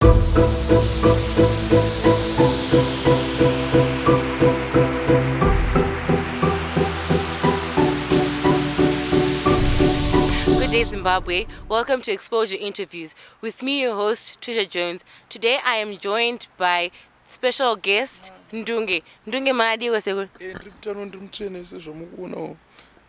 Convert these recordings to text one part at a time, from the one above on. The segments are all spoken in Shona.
Good day, Zimbabwe. Welcome to Exposure Interviews with me, your host, Trisha Jones. Today, I am joined by special guest Ndunge. Ndunge maadi wesekuru. Eh, ndiri mutano ndiri mutsvene sezvamukuonawo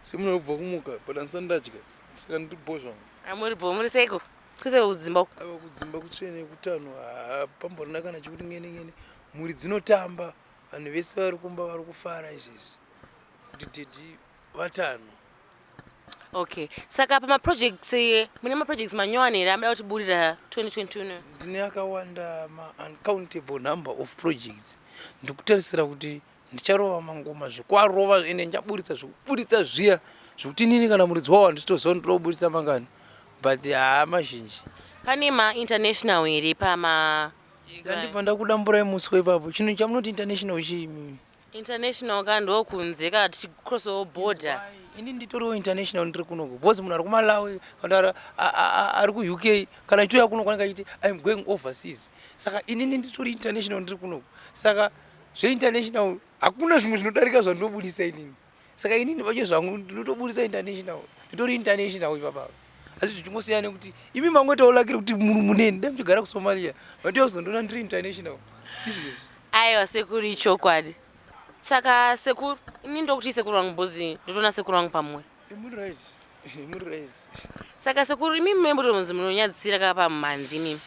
semunobva kumuka but handisati ndadya saka ndiri bho zvangu. Amuri bho muri seiko? Kuse kudzimba uko. Aiwa kudzimba kutsvene kutano hapamborina kana chekuti ngene ngene mhuri dzinotamba vanhu vese vari kumba vari kufara izvezvi kuti dhedhi vatano. Okay. Saka pamaprojects mune maprojects manyowani here amuda kutiburira 2022 no? Ndine akawanda ma uncountable number of projects ndikutarisira kuti Ndicharova mangoma zvekwarova ende ndichaburitsa zvekuburitsa zviya zvekuti inini kana muridzi wawo handitoziva ndinoda kuburitsa mangani but haa mazhinji. Pane ma international here pama Kandibva ndakudamburai muswe ipapo chinhu chamunoti international chii imimi? International ka ndokunze ka tichicrossawo border. Ini nditoriwo international ndiri kunoku because munhu ari kuMalawi kana ari kuUK kana achitouya kuno kwanenge achiti I'm going overseas saka inini nditori international ndiri kunoku saka zveinternational hakuna zvimwe zvinodarika zvandinobudisa inini saka inini vacho zvangu ndinotoburitsa international nditori international ipapa asi zvichingosiyana nekuti imi mangoitawo lakiri kuti munhu muneni dai muchigara kusomalia matouya kuzondiona ndiri international izvezvi aiwa sekuru ichokwadi saka sekuru ini ndokuti sekuru vangu bhozi ndotoona sekuru vangu pamuri muri right muri right saka sekuru imi membotonzi munonyadzisira ka pamhanzi imimi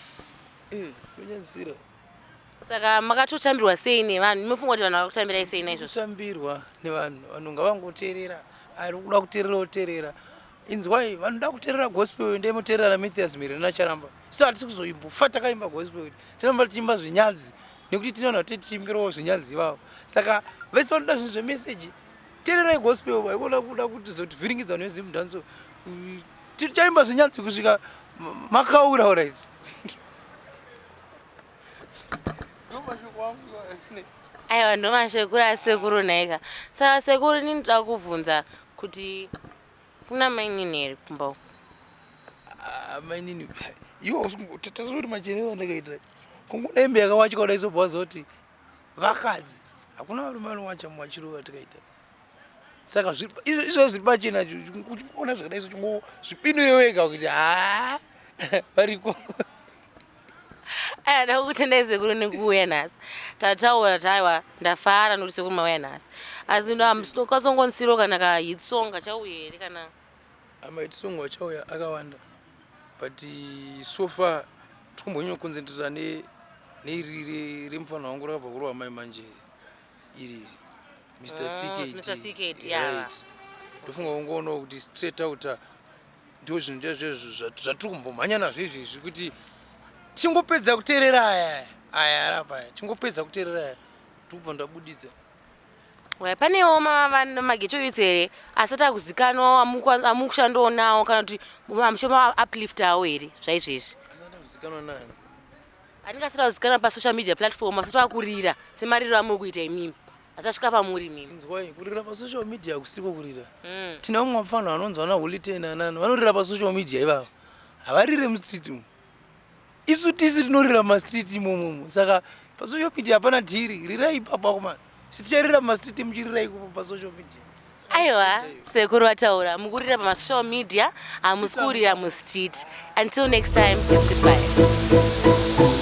eh, ndonyadzisira Saka makatotambirwa sei nevanhu? Munofunga kuti vanhu vakakutambirai sei naizvozvo? Kutambirwa nevanhu, vanhu ngavangoteerera, ari kuda kuteerera oteerera. Inzwai, vanoda kuteerera gospel endai moteerera naMathias Mhere naCharamba. Isu hatisi kuzoimbofa takaimba gospel, tinoramba tichiimba zvinyadzi nekuti tine vanhu vatete tichiimbirawo zvinyadzi ivavo. Saka vese vanoda zvinhu zvemeseji, teererai gospel, haikona kuda kuzotivhiringidza vanhu veZimdancehall. Tichaimba zvinyadzi kusvika makaura, alright. Aiwa ndomashoko asekuru nhaika. Saka sekuru ini ndoda kuvhunza kuti kuna mainini here kumba uko? Ah, mainini iwo tasoti machenero andakaita kungoda hembe yakawachwa kudai sobva wazoti vakadzi hakuna varume vanowacha muwachiro vatikaita saka izvozvo zviri pachena uchiona zvakadai so chingozvipindure wega kuti haa variko. Aya ndakukutendai sekuru nekuuya nhasi. Tataura taiwa ndafara nokuti sekuru mauya nhasi. Asi ndokazongonisiro kana ka hit song kachauya here kana Ama hit song achauya akawanda but so far tikumbonyanyokonzentrata neiri remufana wangu rakabva kurova mai manje iri Mr. Oh, Mr. CKD, yeah. Right. Ndofunga ungoonawo kuti straight out ndo zvinhu chaizvo zvatiri kumbomhanya nazvo izvezvi kuti chingopedza kuteerera aya aya arapa aya chingopedza kuteerera aya ndikubva ndabudidza. Waya panewo mageto youths here asati akuzikanwa amukushandawo nawo kana kuti amuchoma upliftawo here zvaizvezvi? Asati akuzikanwa nani? Anenge asati akuzikanwa pasocial media platform asati akurira semariro amuri kuita imimi asasvika pamuri imimi. Inzwai, kurira pasocial media hakusiko kurira. Tine vamwe vapfanha vanonzi vana Holy Ten anani vanorira pasocial media ivava havarire mustreet umu. Isu tisu tinorira mumastreet imomomo saka pasocial media hapana dhiri rirai ipapo akomana. Sticharira mumastreet muchirira ikopo pasocial media. Aiwa sekuru vataura mukurira pamasocial media hamusi kurira mustreet. Until next time, it's goodbye.